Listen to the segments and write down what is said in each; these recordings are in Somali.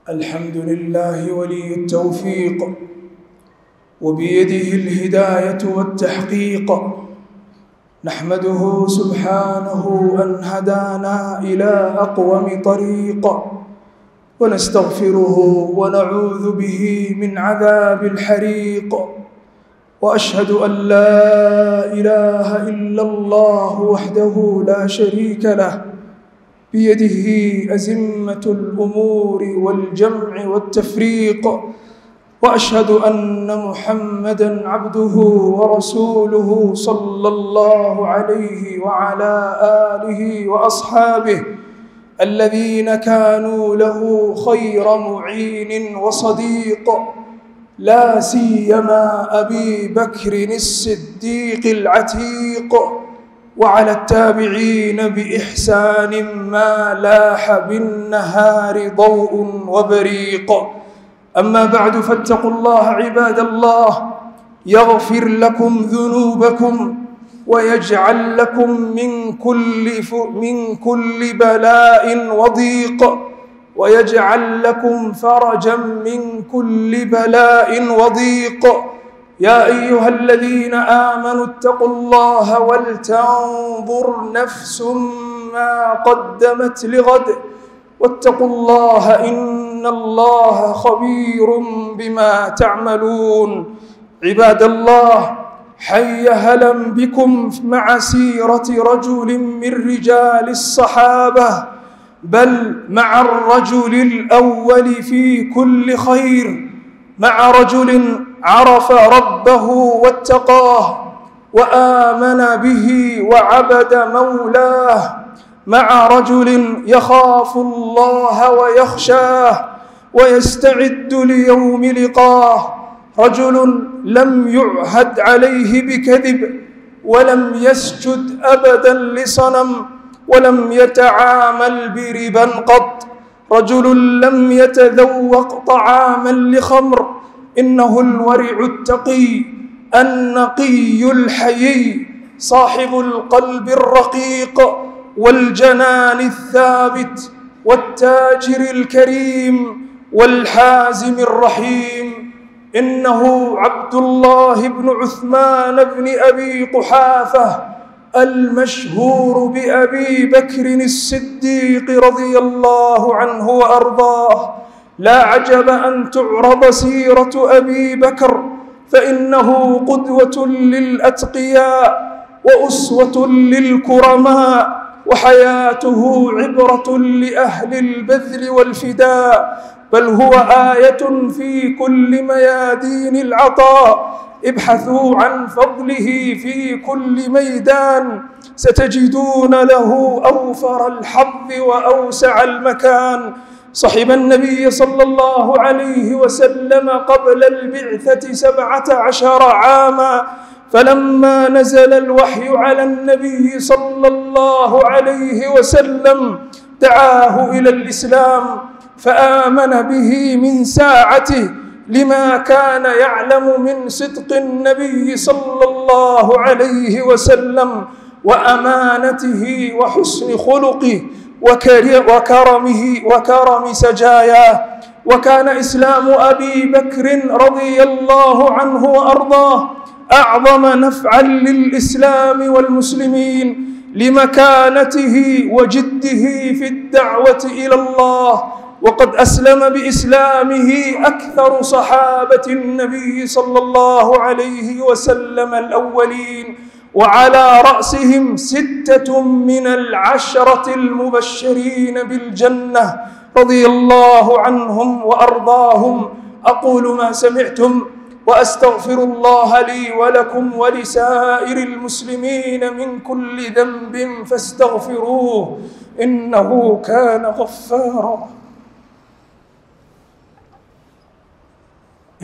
الحمد لله ولي التوفيق، وبيده الهداية والتحقيق. نحمده سبحانه أن هدانا إلى أقوم طريق، ونستغفره ونعوذ به من عذاب الحريق. وأشهد أن لا إله إلا الله وحده لا شريك له، بيده أزمة الأمور والجمع والتفريق. وأشهد أن محمدًا عبده ورسوله صلى الله عليه وعلى آله وأصحابه الذين كانوا له خير معين وصديق، لا سيما أبي بكر الصديق العتيق، وعلى التابعين بإحسان ما لاح بالنهار ضوء وبريق. أما بعد، فاتقوا الله عباد الله، يغفر لكم ذنوبكم ويجعل لكم من كل بلاء وضيق، ويجعل لكم فرجا من كل بلاء وضيق. يا أيها الذين آمنوا اتقوا الله ولتنظر نفس ما قدمت لغد، واتقوا الله إن الله خبير بما تعملون. عباد الله، حي هلا بكم مع سيرة رجل من رجال الصحابة، بل مع الرجل الأول في كل خير، مع رجل عرف ربه واتقاه وآمن به وعبد مولاه، مع رجل يخاف الله ويخشاه ويستعد ليوم لقاه، رجل لم يعهد عليه بكذب، ولم يسجد أبدا لصنم، ولم يتعامل بربا قط، رجل لم يتذوق طعاما لخمر. إنه الورع التقي النقي الحيي، صاحب القلب الرقيق والجنان الثابت والتاجر الكريم والحازم الرحيم. إنه عبد الله بن عثمان بن أبي قحافة المشهور بأبي بكر الصديق رضي الله عنه وأرضاه. لا عجب أن تعرض سيرة أبي بكر، فإنه قدوة للأتقياء وأسوة للكرماء، وحياته عبرة لأهل البذل والفداء، بل هو آية في كل ميادين العطاء. ابحثوا عن فضله في كل ميدان، ستجدون له أوفر الحظ وأوسع المكان. صحب النبي صلى الله عليه وسلم قبل البعثة 17 عاما، فلما نزل الوحي على النبي صلى الله عليه وسلم دعاه إلى الإسلام، فآمن به من ساعته، لما كان يعلم من صدق النبي صلى الله عليه وسلم وأمانته وحسن خلقه وكرمه وكرم سجاياه. وكان إسلام أبي بكر رضي الله عنه وأرضاه أعظم نفعا للإسلام والمسلمين، لمكانته وجده في الدعوة إلى الله. وقد أسلم بإسلامه أكثر صحابة النبي صلى الله عليه وسلم الأولين، وعلى رأسهم 6 من 10 المبشرين بالجنة رضي الله عنهم وأرضاهم. أقول ما سمعتم وأستغفر الله لي ولكم ولسائر المسلمين من كل ذنب فاستغفروه إنه كان غفارا.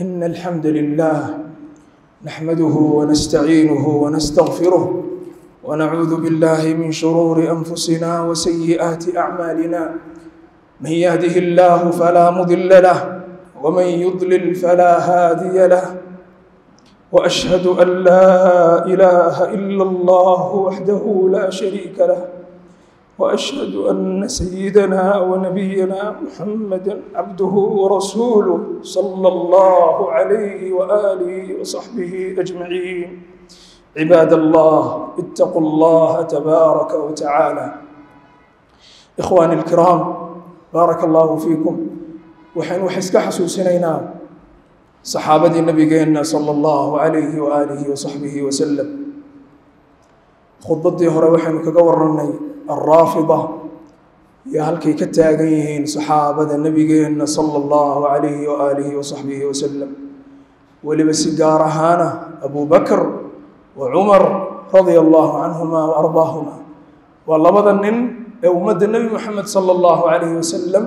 إن الحمد لله نحمده ونستعينه ونستغفره، ونعوذ بالله من شرور أنفسنا وسيئات أعمالنا. من يهده الله فلا مضل له، ومن يضلل فلا هادي له. وأشهد أن لا إله إلا الله وحده لا شريك له، وأشهد أن سيدنا ونبينا محمدا عبده ورسوله صلى الله عليه وآله وصحبه أجمعين. عباد الله، اتقوا الله تبارك وتعالى. إخواني الكرام، بارك الله فيكم. Waxaynu wax iska xasuusinaynaa saxaabadii nabigeenna sala allahu calayhi waaalihi wasaxbihi wasalam. Khudbaddii hore waxaynu kaga warannay alraafida iyo halkay ka taagan yihiin saxaabada nabigeenna sala allahu calayhi waaalihi wasaxbihi wasalam, weliba si gaar ahaana Abu Bakr wa Cumar radia allahu canhuma wa ardaahuma. Waa labada nin ee ummadda Nebi Moxamed sala allahu calayhi wasalam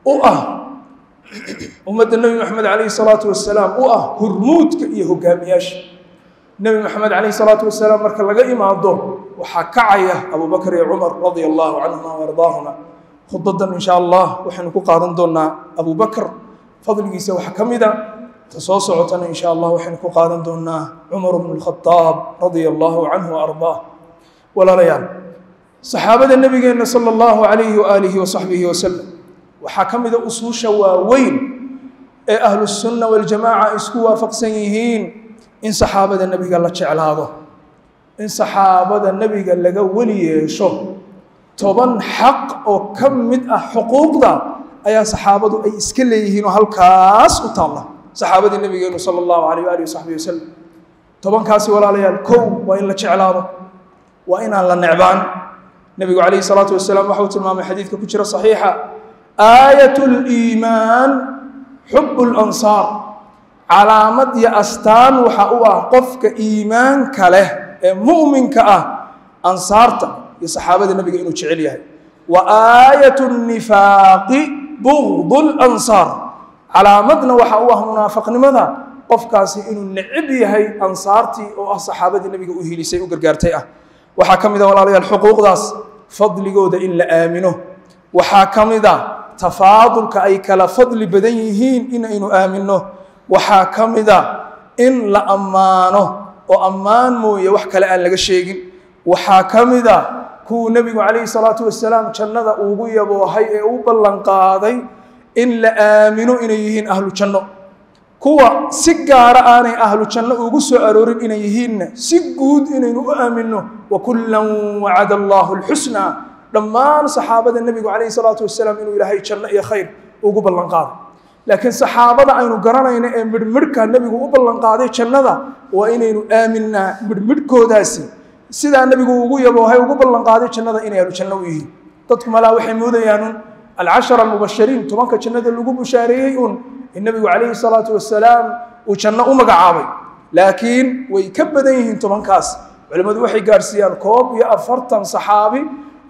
u ah, ummadda Nebi Moxamed calayhi salaatu wasalaam u ah hurmuudka iyo hogaamiyaasha. Nebi Moxamed calayhi salaatu wasalaam marka laga imaado, waxaa kacaya Abubakr iyo Cumar radia allahu canhuma wa ardaahuma. Khudbadan insha Allah waxaynu ku qaadan doonaa Abubakr fadligiisa waxaa ka mid a. Ta soo socotana insha Allah waxaynu ku qaadan doonaa Cumar bnu Lkhadaab radia allahu canhu wa ardaah. Walaalayaal, saxaabada nabigeenna sala allahu calayhi waaalihi wasaxbihi wasalam waxaa ka mida usuusha waaweyn ee Ahlusunna waljamaaca isku waafaqsan yihiin in saxaabada nebiga la jeclaado, in saxaabada nebiga laga weli yeesho. 10 xaq oo ka mid ah xuquuqda ayaa saxaabadu ay iska leeyihiin oo halkaas u taalla saxaabadii nabigeenu sala allahu alayh waalihi wasaxbihi wasalam. 10kaasi, walaalayaal, kow waa in la jeclaado, waa inaan la necbaan. Nebigu calayhi salaatu wasalaam waxa uu tilmaamay xadiidka ku jira saxiixa: aayat liimaan xub lansaar. Calaamad iyo astaan waxa u ah qofka iimaanka leh ee mu'minka ah ansaarta iyo saxaabada nebiga inuu jecel yahay. Wa aayat nifaaqi bugd lansaar. Calaamadna waxa u ah munaafaqnimada qofkaasi inuu necib yahay ansaartii oo ah saxaabadii nebiga u hiilisay, u gargaartay ah. Waxaa ka mid a, walaalayaal, xuquuqdaas fadligooda in la aamino. Waxaa ka mid a tafaadulka ay kala fadli badan yihiin inaynu aaminno. Waxaa ka mid a in la ammaano oo ammaan mooye wax kale aan laga sheegin. Waxaa ka mid a kuwuu nebigu calayhi salaatu wasalaam jannada ugu yaboohay ee u ballanqaaday in la aamino inay yihiin ahlu janno, kuwa si gaara aanay ahlu janno ugu soo aroorin inay yihiinna si guud inaynu u aaminno. Wakullan wacada allahu alxusnaa. Dhammaan saxaabada nebigu calayhi salaatu wasalaam inuu Ilaahay janno iyo khayr ugu ballanqaaday, laakiin saxaabada aynu garanayno ee midhmidhka nebigu u ballanqaaday jannada waa inaynu aaminnaa midhmidhkoodaasi sidaa nebigu ugu yaboohay, ugu ballanqaaday jannada, inay ahlu janno u yihiin. Dadku malaa waxay moodayaan alcashara almubashiriin, 10ka jannada lagu bushaareeyey un in nebigu calayhi salaatu wasalaam uu janno u magacaabay, laakiin way ka badan yihiin 10kaas. Culimmadu waxay gaadhsiiyaan 41 saxaabi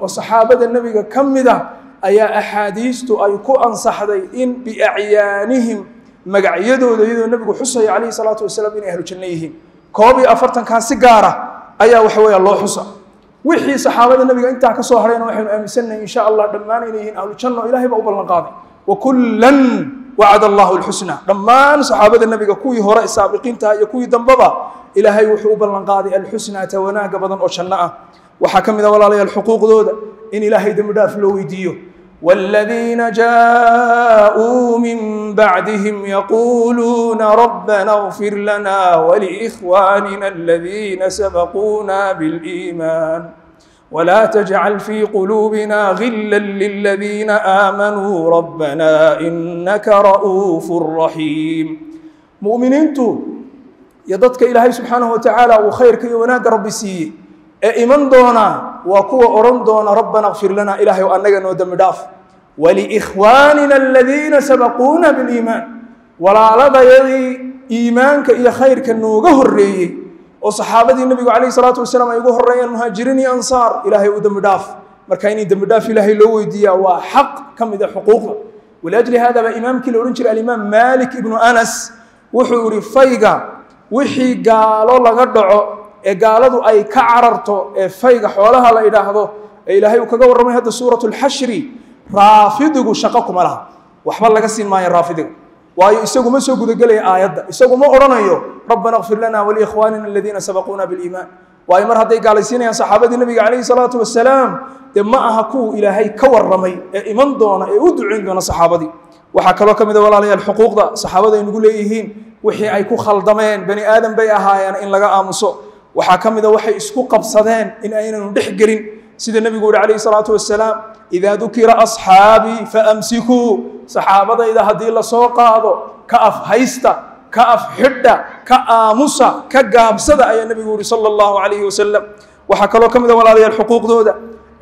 oo saxaabada nebiga ka mid ah ayaa axaadiistu ay ku ansaxday in biacyaanihim, magacyadooda, iyadoo nebigu xusaya calayhi salaatu wasalaam, inay ahlu janno yihiin. 41kaa si gaara ayaa waxa weeya loo xusa. Wixii saxaabada nebiga intaa ka soo harayna waxaynu aaminsannahay insha Allah dhammaan inay yihiin ahlu janno, Ilahay baa u ballan qaaday. Wakullan wacada allahu alxusna. Dhammaan saxaabada nebiga, kuwii hore saabiqiintaha iyo kuwii dambeba, Ilaahay wuxuu u ballan qaaday alxusnaa, ta wanaagga badan oo janno ah. Waxaa ka mid a, walaalayaal, xuquuqdooda in Ilaahay dembi dhaaf loo weydiiyo. والذين جاءوا من بعدهم يقولون ربنا اغفر لنا ولإخواننا الذين سبقونا بالإيمان ولا تجعل في قلوبنا غلا للذين آمنوا ربنا إنك رؤوف رحيم. Mu'miniintu iyo dadka Ilaahay subxaanahu watacaala uu khayrka iyo wanaagga Rabbi siiyey ee iman doonaa waa kuwa odhan doona: rabbana kfir lana, Ilahay o annaga noo dembi dhaaf, waliikhwaanina aladiina sabaquuna biliimaan, walaaladayadii iimaanka iyo khayrka nooga horreeyey oo saxaabadii nebigu calayhi salaatu wasalaam ay ugu horreeyaan, muhaajiriin iyo ansaar, Ilaahay u dembi dhaaf. Marka inay dembi dhaaf Ilaahay loo weydiiyaa waa xaq ka mid a xuquuqda. Waliajli hada baa imaamkii la odhan jiray alimaam Malik ibnu Anas wuxuu ihi: fayga wixii gaalo laga dhaco ee gaaladu ay ka cararto ee fayga xoolaha la idhaahdo ee Ilaahay uu kaga warramay hadda suuratu Alxashri, raafidigu shaqo kuma laha, waxba laga siin maayo raafidiga, waayo isagu ma soo gudagelaya aayadda. Isagu ma odhanayo rabbana kfir lana waliikhwaanina aladiina sabaquuna biliimaan. Waayo mar hadday gaalaysiinayaan saxaabadii nabiga calayhi salaatu wasalaam, dee ma aha kuwu Ilaahay ka warramay ee iman doona ee u ducayn doona saxaabadii. Waxaa kaloo ka mid a, walaalayaal, xuquuqda saxaabada ay nagu leeyihiin wixii ay ku khaldameen, bani aadam bay ahaayeen, in laga aamuso. Waxaa ka mid a waxay isku qabsadeen in aynanu dhex gelin, sida nebigu yihi calayhi salaatu wasalaam: "Idaa dukira asxaabii faamsikuu." Saxaabadayda haddii lasoo qaado, ka af haysta, ka af xidha, ka aamusa, ka gaabsada, ayaa nebigu yihi sala Allahu calayhi wasalam. Waxaa kaloo ka mid a, walaalayaal, xuquuqdooda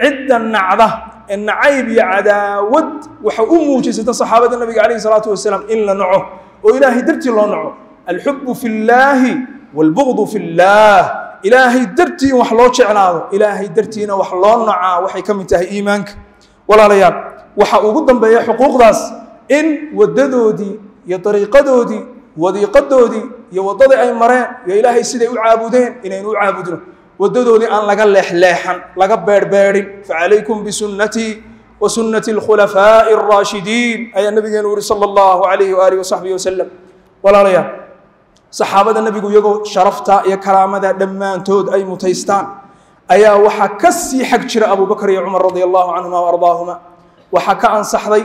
cidda nacda ee nacayb iyo cadaawad waxa u muujisata saxaabada nabiga calayhi salaatu wasalaam in la naco oo Ilaahay dartii loo naco. Alxubu fi llaahi waalbugdu fi llaah, Ilaahay dartii in wax loo jeclaado, Ilaahay dartiina wax loo nacaa, waxay ka mid tahay iimaanka. Walaalayaal, waxa ugu dambeeya xuquuqdaas in waddadoodii iyo dariiqadoodii, wadiiqadoodii iyo waddadii ay mareen iyo Ilaahay siday u caabudeen inaynu u caabudno, waddadoodii aan laga leexleexan, laga beerhbeedhin. "Facalaykum bisunnatii wa sunnati alkhulafaa'i alraashidiin," ayaa nabigeenu yuri sala Allahu calayhi waalihi wasaxbihi wasalam. Walaalayaal, saxaabada nebigu iyagoo sharafta iyo karaamada dhammaantood ay mutaystaan, ayaa waxaa ka sii xag jira Abubakar iyo Cumar radia Allahu canhuma wa ardaahuma. Waxaa ka ansaxday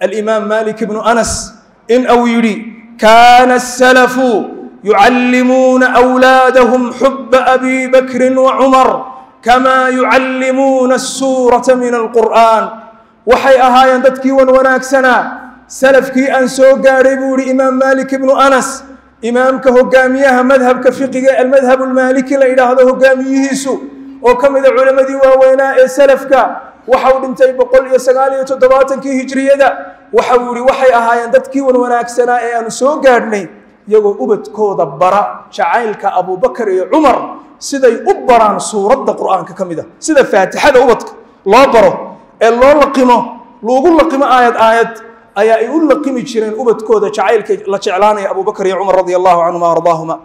alimaam Malik ibnu Anas in uu yidhi: "Kaana asalafu yucallimuuna أwlaadahum xuba Abi Bakrin wa Cumar kamaa yucallimuuna asuurata min alqur'aan." Waxay ahaayeen dadkii wan wanaagsanaa, salafkii aan soo gaadhay, buu yihi imaam Malik ibnu Anas, imaamka hogaamiyaha madhabka fiqiga almadhab almaaliki la yidhaahdo hogaamiyihiisu, oo ka mida culammadii waaweynaa ee salafka. Waxa uu dhintay 179-kii hijriyada. Waxa uu yihi: waxay ahaayeen dadkii wan wanaagsanaa ee aanu soo gaadhnay iyagoo ubadkooda bara jacaylka Abubakar iyo Cumar siday u baraan suuradda Qur'aanka ka mid a, sida Faatixada ubadka loo baro ee loo laqimo, loogu laqimo aayad aayad, ayaa ay u laqimi jireen ubadkooda jacaylka la jeclaanaya Abubakar iyo Cumar radia Allahu canhuma ardaahuma.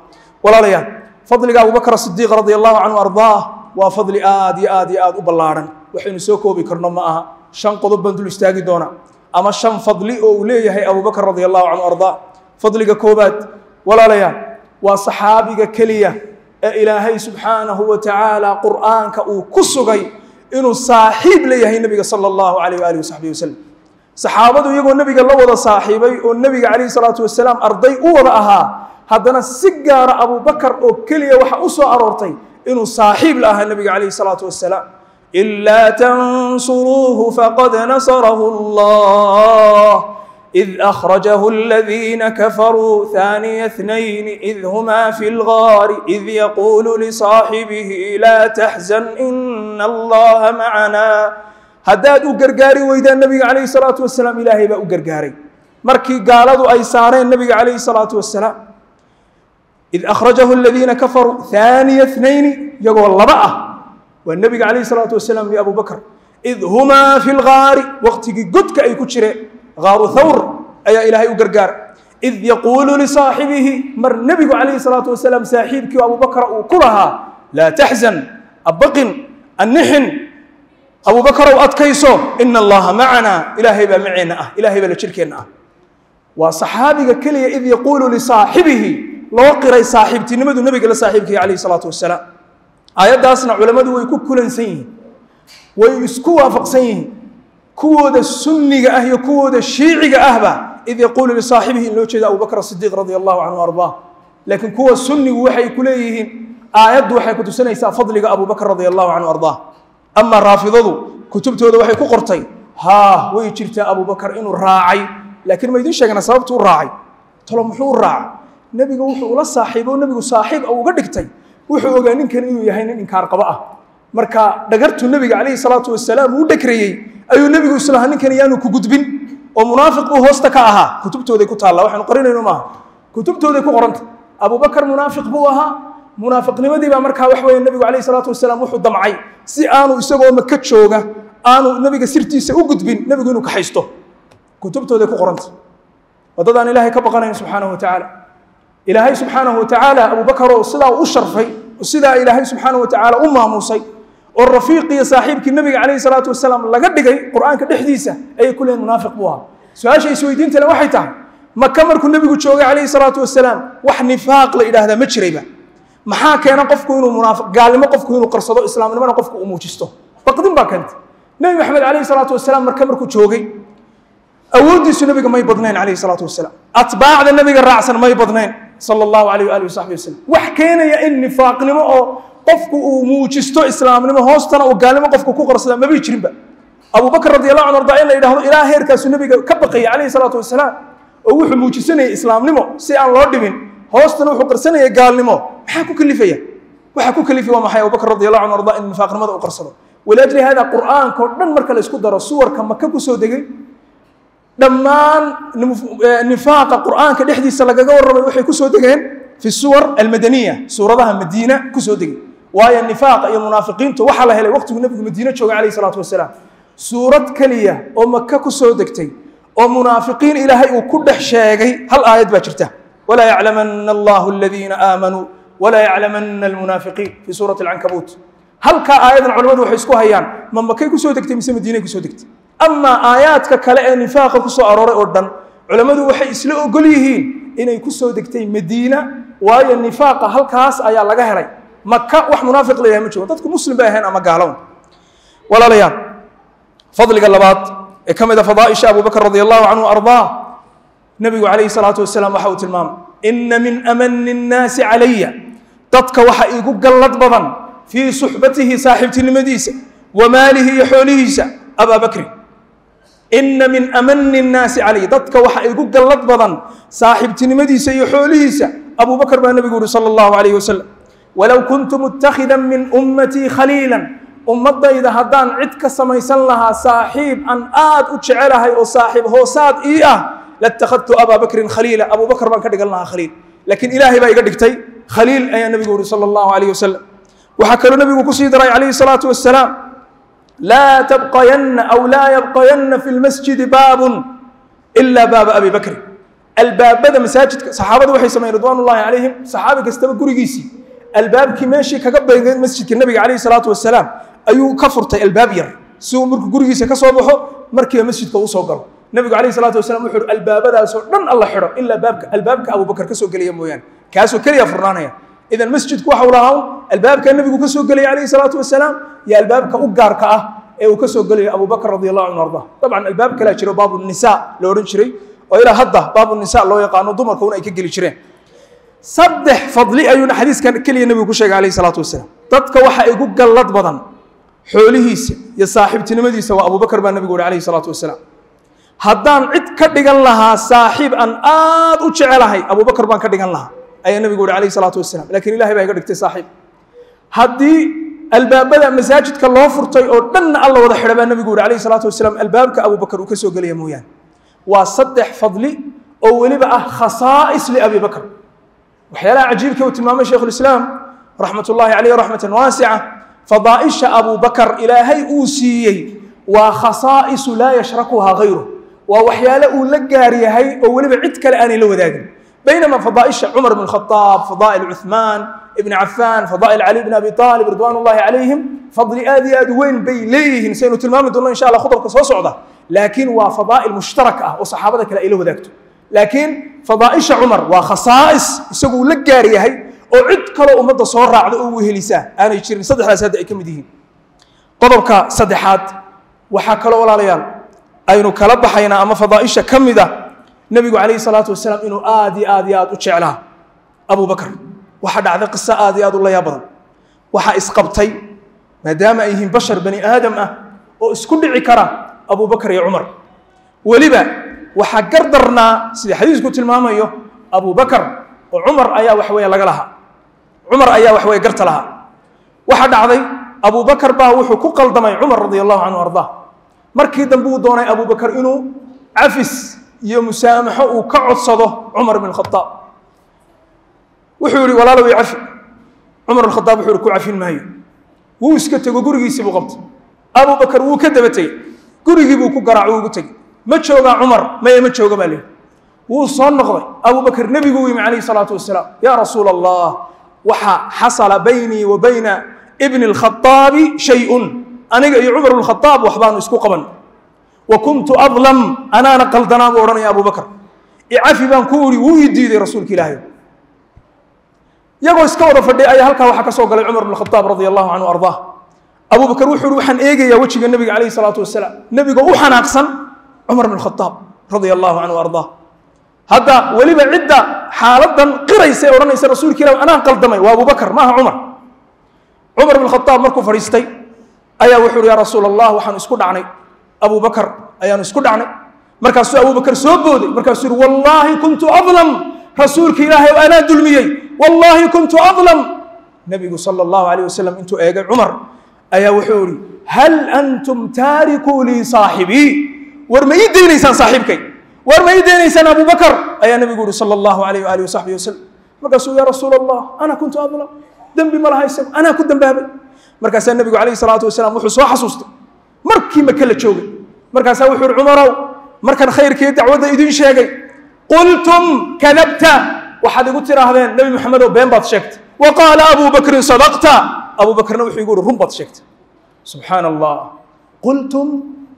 Walaalayaal, fadliga Abubakar Sidiiq radia Allahu canhu ardaah waa fadli aad iyo aad iyo aad u ballaadhan, waxaynu soo koobi karno ma aha. Shan qodob baan dul istaagi doonaa, ama shan fadli oo uu leeyahay Abubakar radia Allahu canhu ardaah. Fadliga koobaad, walaalayaal, waa saxaabiga keliya ee Ilaahay subxaanahu wa tacaala Qur'aanka uu ku sugay inuu saaxiib leeyahay nebiga sala Allahu calayh waalihi wasaxbihi wasalam. Saxaabadu iyagoo nebiga la wada saaxiibay oo nebiga calayhi salaatu wasalaam arday u wada ahaa, haddana si gaara Abubakar oo keliya waxa u soo aroortay inuu saaxiib la ahaa nebiga calayhi salaatu wasalaam. "Ilaa tansuruuhu faqad nasarahu Allah إذ أخرجه الذين كفروا ثاني اثنين إذ هما في الغار إذ يقول لصاحبه لا تحزن إن الله معنا." Haddaad u gargaari weydaan nabiga calayhi salaatu wasalaam, Ilaahay baa u gargaaray markii gaaladu ay saareen nabiga calayhi salaatu wasalaam. "إذ أخرجه الذين كفروا ثاني اثنين," iyagoo laba ah, waa nebiga calayhi salaatu wasalaam iyo Abubakr, "إذ هما في الغار," waqtigii godka ay ku jireen, Gaaru Thawr, ayaa Ilaahay u gargaara. "إذ يقول لصاحبه," mar nebigu calayhi salaatu wasalaam saaxiibkii Abubakar uu ku lahaa: "لا تحزن," abaqin, annixin Abubakarow, adkayso, "إن الله معنا," Ilaahay baa maceenna ah, Ilahay baa la jirkeenna ah. Waa saxaabiga keliya "إذ يقول لصاحبه" loo qiray saaxiibtinimadu nebiga la saaxiibkaya calayhi salaatu wasalaam. Aayaddaasna culammadu way ku kulansan yihiin, way isku waafaqsan yihiin, kuwooda sunniga ah iyo kuwooda shiiciga ahba, "إذ يقول لصاحبه" in loo jeeda Abubakr Asidiiq radia Allahu canhu ardaah. Laakiin kuwa sunnigu waxay ku leeyihiin aayaddu waxay ku tusinaysaa fadliga Abubakr radia Allahu canhu ardaah. Ama raafidadu kutubtooda waxay ku qortay: haa, way jirtaa Abubakar inuu raacay, laakiin ma idiin sheegna sababtu u raacay? Talo muxuu u raacay? Nebiga wuxuu ula saaxiibo, nebigu saaxiib uga dhigtay, wuxuu ogaa ninkan inuu yahay nin inkaar qabo ah. Marka dhagartuu nebiga calayhi salaatu wasalaam uu dhagrayey ayuu nebigu islahaa ninkan yaanu ku gudbin, oo munaafiq buu hoosta ka ahaa. Kutubtooday ku taalla, waxaanu qarinayno maaha, kutubtooday ku qoranta. Abubakar munaafiq buu ahaa. Munaafiqnimadii baa markaa wax weeye nebigu calayhi salaatu wasalaam wuxuu damcay si aanu isagoo Maka jooga aanu nebiga sirtiisa u gudbin, nebigu inuu kaxaysto. Kutubtooday ku qoranta. Waddadaan Ilaahay ka baqanayn subxaanahu wa tacaala. Ilaahay subxaanahu wa tacaala Abubakar oo sidaa u sharfay, oo sidaa Ilaahay subxaanahu wa tacaala u maamuusay, oo rafiiq iyo saaxiibkii nebiga calayhi salaatu wasalaam laga dhigay Qur'aanka dhexdiisa, ayay ku leeyihin munaafiq buu ahaa. Su-aasha isweydiinta le waxay tahay: Maka markuu nebigu joogay calayhi salaatu wasalaam wax nifaaq la idhaahdaa ma jirayba? Maxaa keena qofku inuu munaafiq gaalnimo, qofku inuu qarsado islaamnimona qofku uu muujisto? Baqdin baa keenta. Nebi Maxamed calayhi salaatu wasalaam markuu joogay awooddiisu nebiga may badnayn calayhi salaatu wasalaam, atbaacda nebiga raacsan may badnayn sala allahu alayh waalihi wasaxbi wasalam. Wax keenaya in nifaaqnimo oo qofku uu muujisto islaamnimo hoostana uu gaalnimo qofku ku qarsada mabay jirinba. Abubakr radi allahu anhu ardaa in la yidhahdo ilaa heerkaasuu nebiga ka baqayay calayhi salaatu wasalaam, oo wuxuu muujisanayay islaamnimo si aan loo dhibin, hoostana wuxuu qarsanayay gaalnimo. Maxaa ku kalifaya? Waxaa ku kalifaya waa maxay? Abubakr radi allahu anhu ardaa in nifaaqnimada uu qarsado. Waliajli hada qur'aanka oo dhan marka la isku daro, suwarka Maka kusoo degay dhammaan nifaaqa qur'aanka dhexdiisa lagaga warramay waxay kusoo degeen fi suwar almadaniya, suuradaha Madiina kusoo degay. Waayo nifaaqa iyo munaafiqiintu waxaa la helay waqtigu nebigu Madiine joogay calayhi salaatu wasalaam. Suurad keliya oo Maka kusoo degtay oo munaafiqiin Ilaahay uu ku dhex sheegay hal aayad baa jirta: walaa yaclamana allahu aladiina aamanuu walaa yaclamana almunaafiqiin, fi suurati alcankabuut. Halkaa aayadan culamadu waxay isku hayaan ma Makay kusoo degtay mise Madiinay kusoo degtay. Amaa aayaadka kale ee nifaaqa kusoo arooray oo dhan culammadu waxay isla ogol yihiin inay kusoo degtay Madiina, waayo nifaaqa halkaas ayaa laga helay. Maka wax munaafiq la yahay ma joogo, dadku muslim bay ahayn ama gaalown. Walaalayaal, fadliga labaad ee ka mid a fadaa'isha Abubakr radi allahu canhu ardaa, nebigu calayhi salaatu wasalaam waxa uu tilmaamay: ina min amani nnaasi calaya, dadka waxa iigu gallad badan fii suxbatihi, saaxiibtinimadiisa, wa maalihi, iyo xoolihiisa, Abaa Bakrin. Ina min amani nnaasi calaya, dadka waxa igu gallad badan saaxiibtinimadiisa iyo xoolihiisa Abubakr baa nebigu uhi sala allahu alayhi wasalam. Walow kuntu mutakhidan min ummatii khaliilan, ummadayda haddaan cid ka samaysan lahaa saaxiib aan aad u jecelahay oo saaxiib hoosaad ii ah, latakhadtu Abaa Bakrin khaliila, Abubakr baan ka dhigan lahaa khaliil, laakiin Ilaahay baa iga dhigtay khaliil ayaa nebigu uhi sala allahu alayh wasalam. Waxaa kaloo nebigu kusii daray calayhi salaatu wasalaam: laa tabqayanna aw laa yabqayanna fi lmasjidi baabun ila baaba Abi Bakrin. Albaabada masaajidka saxaabadu waxay sameeyeen ridwaan ullahi calayhim, saxaabi kastaba gurigiisii albaabkii meeshii kaga beegay masjidka nebiga calayhi salaatu wasalaam ayuu ka furtay albaab yar, si uu markuu gurigiisa ka soo baxo markiiba masjidka uu soo galo. Nebigu calayhi salaatu wasalam wuxuu uhi albaabadaasoo dhan alla xidho ilaa baabka albaabka Abubakar ka soo gelaya mooyaane, kaasoo keliya furnaanaya. Idan masjidku waxa uu lahaa albaabka nebigu ka soo gelaya calayhi salaatu wasalaam iyo albaabka u gaarka ah ee uu ka soo gelayo Abubakr radi allahu canhu arda. Dabcan albaab kalaa jiro, baabu nisa la odhan jiray, oo ilaa hadda baabu nisa loo yaqaano, dumarka un ay ka geli jireen. Saddex fadli ayuuna xadiiskan keliya nebigu ku sheegay calayhi salaatu wasalaam. Dadka waxa igu gallad badan xoolihiisa iyo saaxiibtinimadiisa waa Abubakar baa nebigu uhi calayhi salaatu wasalaam. Haddaan cid ka dhigan lahaa saaxiib aan aad u jecelahay, Abubakar baan ka dhigan lahaa ayaa nebigu uhi calayhi salaatu wasalaam, lakiin Ilahay baa iga dhigtay saaxiib. Haddii albaabada masaajidka loo furtay oo dhanna alla wada xidha baa nebigu uhi calayhi salaatu wasalaam, albaabka Abubakar uu ka soo gelaya mooyaane. Waa saddex fadli oo weliba ah khasaa'is liAbi Bakr. Waxyaalaha cajiibka uu tilmaamay Shaykhulislaam raxmat ullahi caleyh raxmatan waasica, fadaa'isha Abubakar Ilaahay uu siiyey waa khasaa'isu laa yashrakuhaa hayru, waa waxyaale uu la gaar yahay oo weliba cid kale aanay la wadaagin. Baynama fadaa'isha Cumar bn Khadaab, fadaa'il Cuثmaan ibn Cafaan, fadaa'il Cali bn Abi Aalib ridwaan ullahi calayhim, fadli aad iyo aad u weyn bay leeyihiin, saynu tilmaami doonno insha allah khudabka soo socda, laakiin waa fadaa'il mushtarak ah oo saxaabada kale ay la wadaagto. Laakiin fadaa'isha Cumar waa khasaa'is isagu uu la gaar yahay oo cid kaloo ummadda soo raacda oo wehelisaa aanay jirin, saddexdaas hadda ay ka mid yihiin. Qodobka saddexaad waxaa kaloo walaalayaal aynu kala baxaynaa ama fadaa'isha ka mid ah, nebigu calayhi salaatu wasalaam inuu aad iyo aad iyo aad u jeclaa Abubakar. Waxaa dhacday qiso aad iyo aad u layaab badan. Waxaa isqabtay, maadaama ay yihiin bashar bani aadam ah oo isku dhici kara, Abubakar iyo Cumar. Weliba waxaa gardarnaa sida xadiisku tilmaamayo Abubakar, oo Cumar ayaa waxweeye laga lahaa, Cumar ayaa waxweye garta lahaa. Waxaa dhacday Abubakar baa wuxuu ku qaldamay Cumar radia allahu canhu ardaa. Markii dambe uu doonay Abubakar inuu cafis iyo musaamaxo uu ka codsado Cumar bn Khadaab. Wuxuu yihi: walaalow, i cafi. Cumar khadaab wuxuu yihi: ku cafin maayo. Wuu iska tego, gurigiisii buu qabtay. Abubakar wuu ka daba tegey, gurigii buu ku garaac, ugu tegey. Ma joogaa Cumar? Maya, ma jooga baa lihi. Wuu soo noqday Abubakar, nebigu u yimi calayhi salaatu wasalaam: yaa rasuula Allah, waxa xasala baynii wa bayna ibni alkhaaabi shay-un, aniga iyo Cumar bnkhadaab waxbaanu isku qaban, wa kuntu adlam, anaana qaldanaa buu odhanaya Abubakar, icafi baan ku uri, wuu ii diiday, rasuulka Ilaahay. Iyagoo iska wada fadhiya ayaa halkaa waxaa ka soo galay Cumar bn Khataab radia allahu canhu ardaah. Abubakar wuxuu uhi waxaan eegayaa wejiga nebiga calayhi salaatu wasalaam, nebiga u xanaaqsan Cumar bn Khataab radia allahu canhu ardaah. Hadda weliba cidda xaaladan qiraysa ee odhanaysa rasuulka ilah anaan qaldamay waa Abubakar, maaha Cumar. Cumar bn Khataab markuu fadhiistay ayaa wuxuu uhi yaa rasuul allah, waxaanu isku dhacnay Abubakar ayaanu isku dhacnay. Markaasuu Abubakar soo booday, markaasuu yihi wallaahi kuntu adlam, rasuulka ilaahay oo anaa dulmiyey, wallaahi kuntu adlam. Nebigu sala allahu alayh wasalam intuu eegay Cumar ayaa wuxuu yihi hal antum taarikuu lii saaxibii, war ma ii deynaysaan saaxiibkay, war ma ii deynaysaan Abubakar, ayaa nebigu yihi sala allahu alayh waalihi wasaxbihi wasalam. Markaasuu yaa rasuul allah ana kuntu adlam, dembi ma laha isagu, anaa ku dembaabay. Markaasaa nebigu calayhi salaatu wasalaam wuxuu soo xasuustay markii Maka la joogay. Markaasaa wuxuu yihi Cumarow, markan khayrkii dacwadda idin sheegay qultum kadabta, waxaad igu tiraahdeen nebi Maxamedow been baad sheegtay. Wa qaala Abubakrin sadaqta, Abubakarna wuxuu igu yihi run baad sheegtay. Subxaana allah, qultum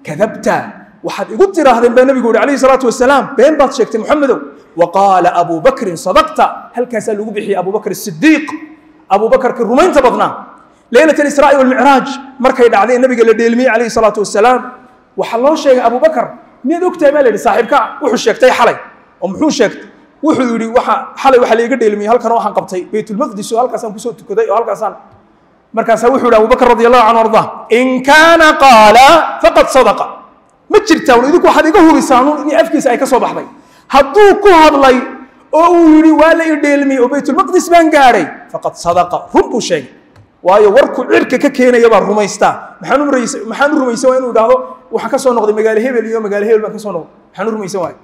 kadabta, waxaad igu tiraahdeen baa nebigu yihi calayhi salaatu wasalaam been baad sheegtay Muxamedow. Wa qaala Abubakrin sadaqta, halkaasaa lagu bixiyey Abubakr Sidiiq, Abubakarkii rumaynta badnaa. Leylat alisraa'i walmicraaj markay dhacday nebiga la dheelmiyey calayhi salaatu wasalaam, waxaa loo sheegay Abubakar, miyaad ogtahay baa la yidhi saaxiibka wuxuu sheegtay xalay, oo muxuu sheegtay? Wuxuu yidhi waxa xalay waxaa laiga dheelmiyey halkan waxaan qabtay Baytulmaqdis oo halkaasaan kusoo tukaday oo halkaasaan. Markaasaa wuxuu yidhi Abubakar radi allahu canhu ardaa, in kaana qaala faqad sadaqa, ma jirtaa un idinku waxaad iga hubisaan in afkiisa ay ka soo baxday, hadduu ku hadlay oo uu yidhi waa la i dheelmiyey oo Baytulmaqdis baan gaadhay, faqad sadaqa, run buu sheegay. Waayo warku cirka ka keenaya baa rumaystaa. Maxaan u rumaysan waaya inuu idhaahdo waxaan ka soo noqday magaalo hebel iyo magaalo hebel baan ka soo noqday, maxaan u rumaysan waaya?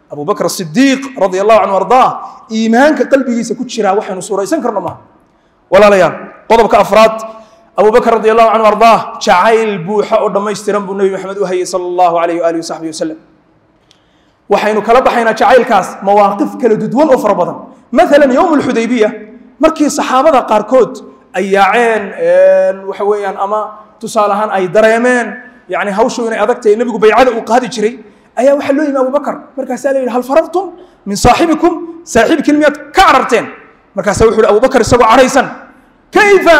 Abubakar Sidiiq radia allahu canhu ardaah iimaanka qalbigiisa ku jiraa waxaynu suuraysan karno maaha. Walaalayaal, qodobka afraad, Abubakar radi allahu canhu ardaah jacayl buuxa oo dhammaystiran buu nebi Maxamed u hayay sala allahu alayh waalihi wasaxbihi wasalam. Waxaynu kala baxaynaa jacaylkaas mawaaqif kala duduwan oo fara badan. Maalan yowm alxudaybiya markii saxaabada qaarkood ay yaaceen, waxa weeyaan ama tusaale ahaan ay dareemeen yani hawshu inay adag tahay, nebigu baycada uu qaadi jiray, ayaa waxaa loo yimi Abubakar. Markaasaa la yidhi hal farartum min saaxibikum, saaxiibkiin miyaad ka cararteen? Markaasaa wuxu yidhi Abubakar isagoo caraysan, kayfa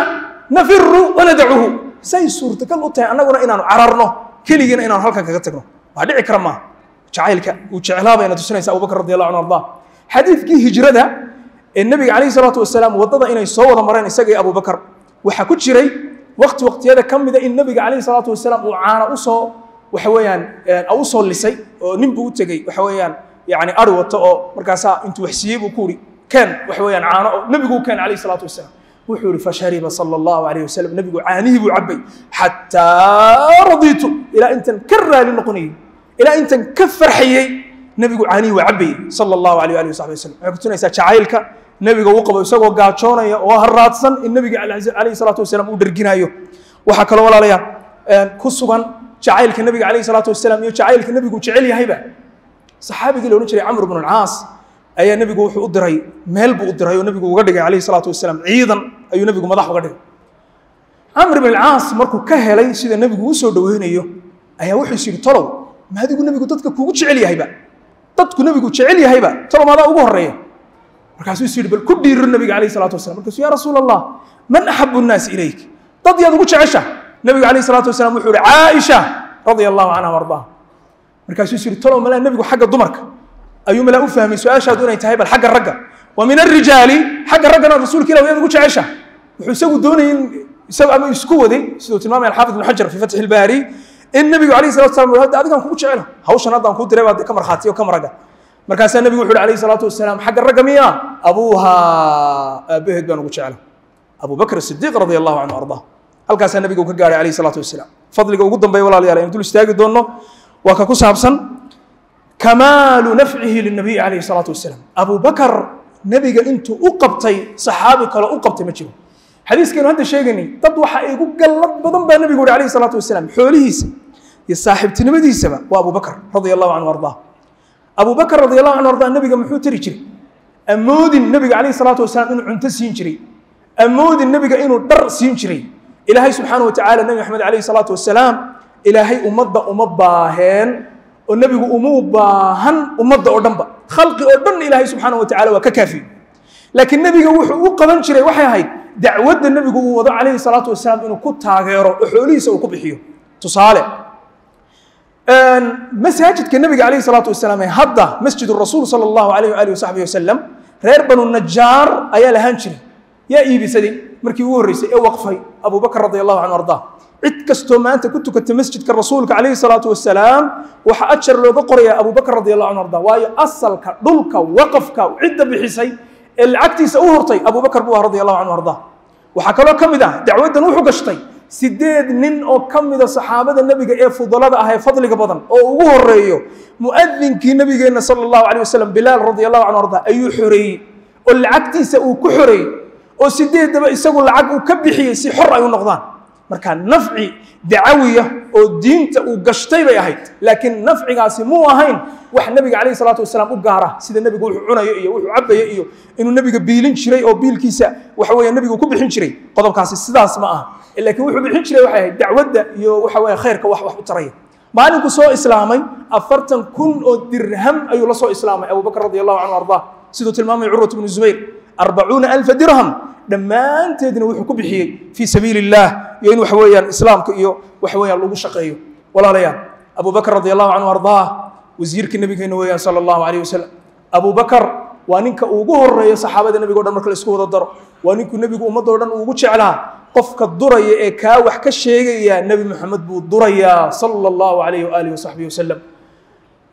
nafiru wanadacuhu, say suurtagal u tahay annaguna inaanu cararno keligiina inaanu halkan kaga tagno, waa dhici kara maaha. Jacaylka uu jeclaa bayna tusinaysa Abubakar radi allahu canhu ardaa. Xadiidkii hijrada ee nebiga calayhi salaatu wasalaam waddada inay soo wada mareen isaga iyo Abubakar, waxaa ku jiray waqti waqtiyada ka mida in nebiga calayhi salaatu wasalaam uu caana usoo waxa weeyaan u soo lisay, oo nin buu u tegey waxa weeyaan yani ari wato, oo markaasaa intuu wax siiyey buu ku uri keen waxa weeyaan caano, oo nebigu u keen calayhi salaatu wasalaam. Wuxuu yihi fashariba sala allahu alayh wasalam, nebigu caanihii buu cabbay xataa radiitu, ilaa intan ka raali noqonayey, ilaa intan ka farxayey, nebigu caanihii waa cabbayey sala allahu alayh alihi wasaxbi wasalam. Waxay kutusinaysaa jacaylka nebiga uu qabo isagoo gaajoonaya oo haraadsan in nebiga calayhi salaatu wasalaam uu dherginayo. Waxaa kaloo walaalayaal ku sugan jacaylka nebiga calayhi salaatu wasalaam iyo jacaylka nebigu jecel yahayba, saxaabigii la odhan jiray Camr bnu alcaas ayaa nebigu wuxuu u diray meel buu u diray oo nebigu uga dhigay calayhi salaatu wasalaam ciidan ayuu nebigu madax uga dhigay. Camr bn alcaas markuu ka helay sida nebigu u soo dhoweynayo ayaa wuxuu is yidhi tolow ma adigu nebigu dadka kugu jecel yahayba, dadku nebigu jecel yahayba, tolow maadaa ugu horreeya? Markaasuu is yidhi bal ku dhiiro nebiga calayhi salaatu wasalam. Markaasuu yaa rasuul allah man axabu nnaasi ilayk, dad yaad ugu jecesha? Nebigu calayhi salaatu wasalaam wuxuu yihi Caaisha radia allahu canha wardaha. Markaasuu is yidhi tolow malaa nebigu xagga dumarka ayuu malaa u fahmay su-aashaadu inay tahay, bal xagga ragga wa min alrijaali, xagga raggana rasuulka ilah yaad ugu jecesha? Wuxuu isagu doonayay in isagu ama isku waday, siduu tilmaamaya alxaafid ibnu Xajar fi Fatxi Ilbaari, in nebigu calayhi salatu wasalam hadda adigaan kugu jecela, hawshan haddaan kuu diray baa ka markhaatiyo ka maraga. Markaasaa nebigu wuxu uhi alayhi salaatu wasalaam xagga ragga miya? Abuuha, aabbaheed baan ugu jecela, Abubakr Sidiiq radia allahu canhu ardaa. Halkaasaa nebigu ka gaadhay calayhi salaatu wasalaam. Fadliga ugu dambeeya walaalayaal aynu dul istaagi doonno waa ka ku saabsan kamaalu nafcihi linabiyi calayhi salaatu wasalaam. Abubakar nebiga intuu u qabtay saxaabi kale u qabtay ma jiro. Xadiiskaynu hadda sheegaynay dad waxaa igu gallad badan baa nebigu uhi alayhi salaatu wasalaam, xoolihiisa iyo saaxiibtinimadiisaba waa Abubakar radia allahu canhu ardaa. Abubakar radi allahu canhu ardaa nebiga muxuu tari jiray? Amoodin nebiga calayhi salaatu wasalaam inuu cunto siin jiray, amoodin nebiga inuu dhar siin jiray. Ilaahay subxaana wa tacaala nebi Maxamed calayhi salaatu wasalaam ilaahay ummadda uma baaheen oo nebigu umuu baahan ummadda oo dhanba, khalqi oo dhan ilaahay subxaana wa tacala waa ka kaafiyey. Laakiin nebiga wuxuu u qaban jiray waxay ahayd dacwadda nebigu uu wado calayhi salaatu wasalaam inuu ku taageero oo xoolihiisa uu ku bixiyo. Tusaale, masaajidka nebiga calayhi salaatu wasalaam ee hadda masjid rasuul sala allahu alayh waalihi wasaxbihi wasalam, reer Banu Najaar ayaa lahaan jiray. Yaa iibisaday markii ugu horreysay ee waqfay? Abubakr radia allahu canhu ardaa. Cid kastoo maanta ku tukata masjidka rasuulka calayhi salaatu wasalaam waxaa ajar looga qorayaa Abubakr radi allahu canhu ardaa, waayo asalka dhulka waqafka cidda bixisay ee lacagtiisa u hurtay Abubakar buu ah radi allahu canhu ardaa. Waxaa kaloo ka mid ah dacwaddan wuxuu gashtay 8 nin oo ka mida saxaabada nebiga ee fudalada ah ee fadliga badan, oo ugu horeeyo mu'adinkii nebigeenna sala allahu calayh wasalam Bilaal radi allahu canhu ardaa, ayuu xoreeyey oo lacagtiisa uu ku xoreeyey, oo 8daba isagu lacag uu ka bixiyey si xor ay u noqdaan. Marka nafci dacawiya oo diinta uu gashtay bay ahayd, laakiin nafcigaasi muu ahayn wax nebiga calayhi salaatu wasalaam u gaara, sida nebigu wuxuu cunayo iyo wuxuu cabayo iyo inuu nebiga biilin jiray oo biilkiisa waxa weeye nebigu ku bixin jiray. Qodobkaasi sidaas ma aha, laakiin wuxuu bixin jiray waxay ahayd dacwadda iyo waxa weeye khayrka wax u taraya. Maalinku soo islaamay 40,000 oo dirham ayuu la soo islaamay Abubakr radi allahu canhu ardaa, siduu tilmaamay Curwat bnu Zubayr, 40,000 dirham dhammaanteedna wuxuu ku bixiyey fii sabiili illah iyo in waxa weeyaan islaamka iyo waxa weeyaan lagu shaqeeyo. Walaalayaal, Abubakr radi allahu canhu ardaah wasiirkii nabigeena weeyaan sala allahu calayh wasalam. Abubakar waa ninka ugu horeeya saxaabada nebiga o dhan marka la isku wada daro, waa ninkuu nebigu ummadoo dhan ugu jeclaa. Qofka duraya ee kaa wax ka sheegaya Nebi Moxamed buu durayaa sala allahu calayh waalihi wasaxbihi wasalam.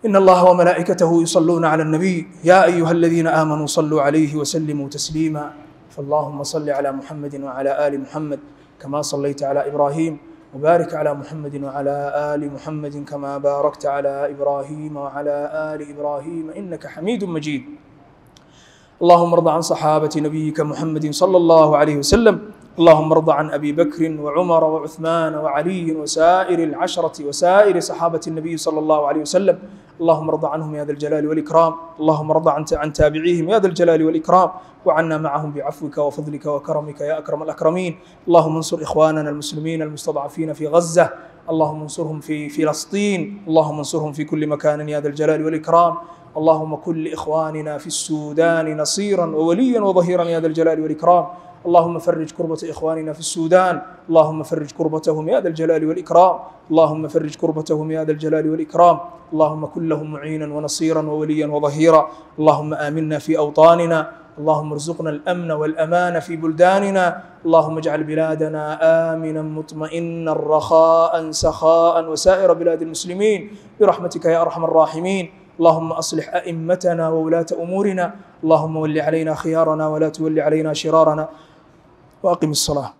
إن الله وملائكته يصلون على النبي يا أيها الذين آمنوا صلوا عليه وسلموا تسليما. فاللهم صل على محمد وعلى آل محمد كما صليت على إبراهيم، وبارك على محمد وعلى آل محمد كما باركت على إبراهيم وعلى آل إبراهيم إنك حميد مجيد. اللهم ارض عن صحابة نبيك محمد صلى الله عليه وسلم. اللهم ارض عن أبي بكر وعمر وعثمان وعلي وسائر العشرة وسائر صحابة النبي صلى الله عليه وسلم. اللهم ارض عنهم يا ذا الجلال والإكرام. اللهم ارض عن تابعيهم يا ذا الجلال والإكرام، وعنا معهم بعفوك وفضلك وكرمك يا أكرم الأكرمين. اللهم انصر إخواننا المسلمين المستضعفين في غزة، اللهم انصرهم في فلسطين، اللهم انصرهم في كل مكان يا ذا الجلال والإكرام. اللهم كن لإخواننا في السودان نصيرا ووليا وظهيرا يا ذا الجلال والإكرام. اللهم فرج كربة إخواننا في السودان، اللهم فرج كربتهم يا ذا الجلال والإكرام، اللهم فرج كربتهم يا ذا الجلال والإكرام. اللهم كن لهم معينا ونصيرا ووليا وظهيرا. اللهم آمنا في أوطاننا، اللهم ارزقنا الأمن والأمان في بلداننا. اللهم اجعل بلادنا آمنا مطمئنا رخاء سخاء وسائر بلاد المسلمين برحمتك يا أرحم الراحمين. اللهم أصلح أئمتنا وولاة أمورنا، اللهم ول علينا خيارنا ولا تول علينا شرارنا، وأقم الصلاة.